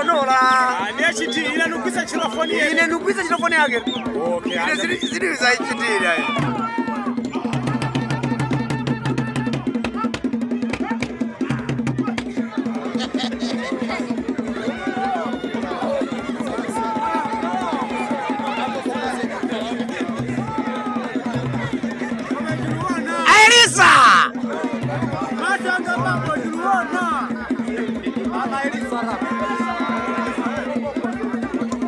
Ndimalonola. Ndiye chiti ine nugwisa chilofoni yenu. Ine nugwisa chilofoni yake. Okay. Ine zili zaichitira. Elisa!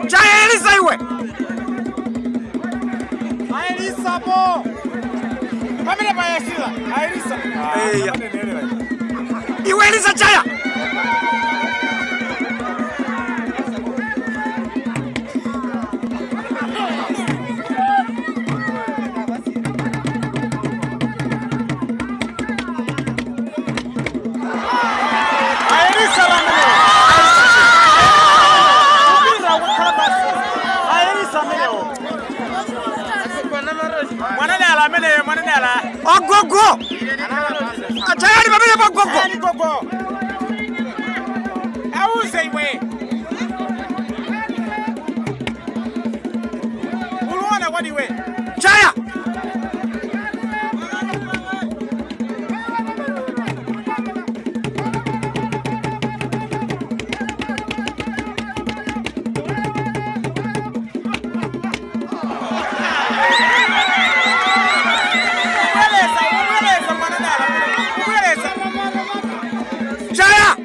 Chaya Elisa iwe! Elisa bo! Pamene pa Elisa! Elisa! Iwe Elisa chaya! Ogogo! Achayari pamene pa gogo! Gogo! Auze iwe! Uluona kwani iwe? Chaya! Chaya!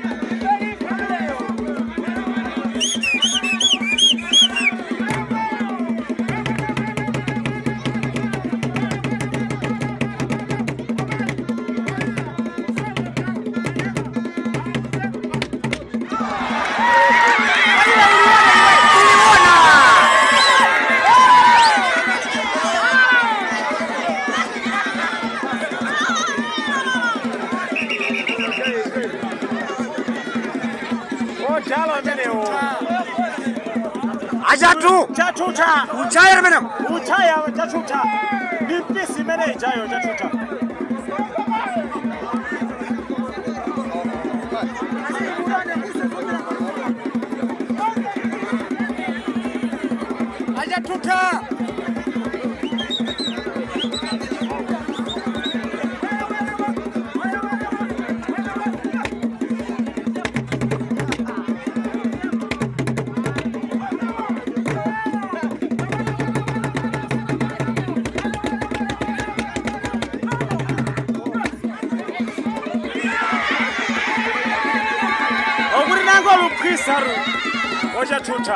Achatu! Chatuta! Uchaya mene! Uchaya chatuta! Ni mene ichayo chatuta! Achatuta! Saru, oja tuta.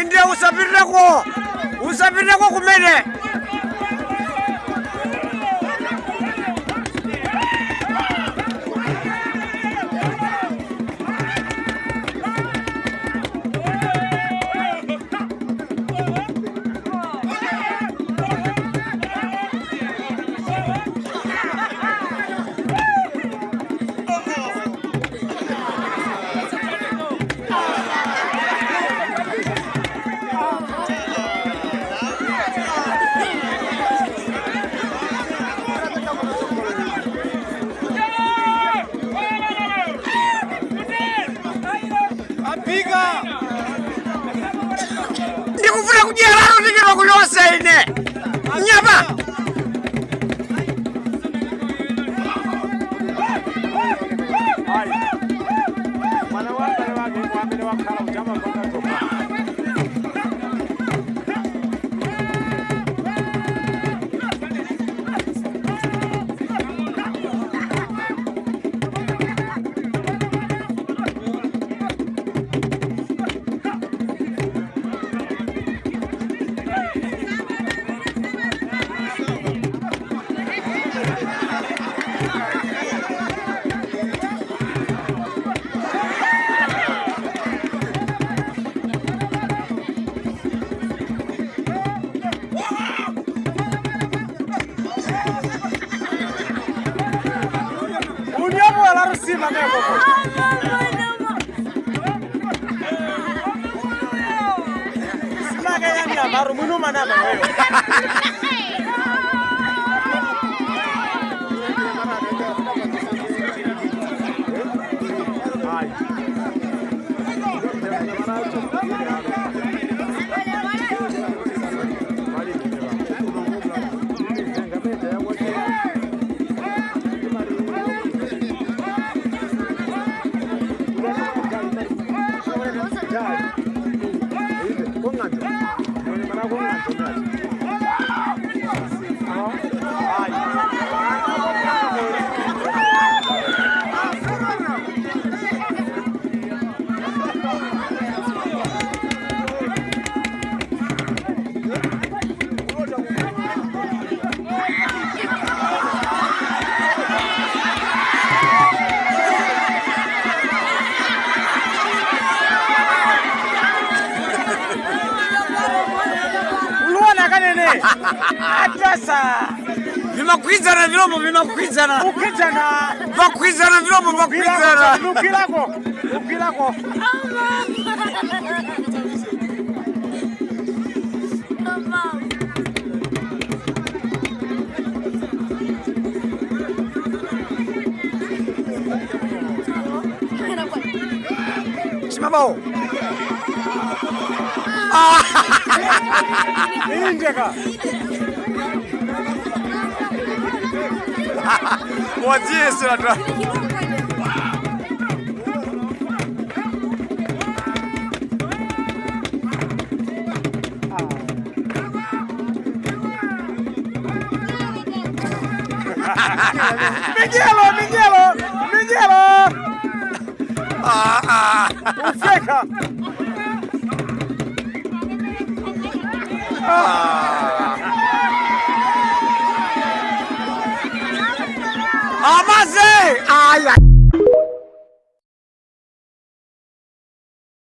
India usapirako kumene. Ndikufuna kudyerano ndikiro kulonse ine nyapa. Marumunu manama wewe. Atasa Vimakwizana vilomo vimakwizana. Ukwizana. Vakwizana vilomo vakwizana. Ukilako. Ukilako. Simamao. Indeka. Wajie sera. Miguelo, Miguelo, Miguelo. Ufeka. Amaze!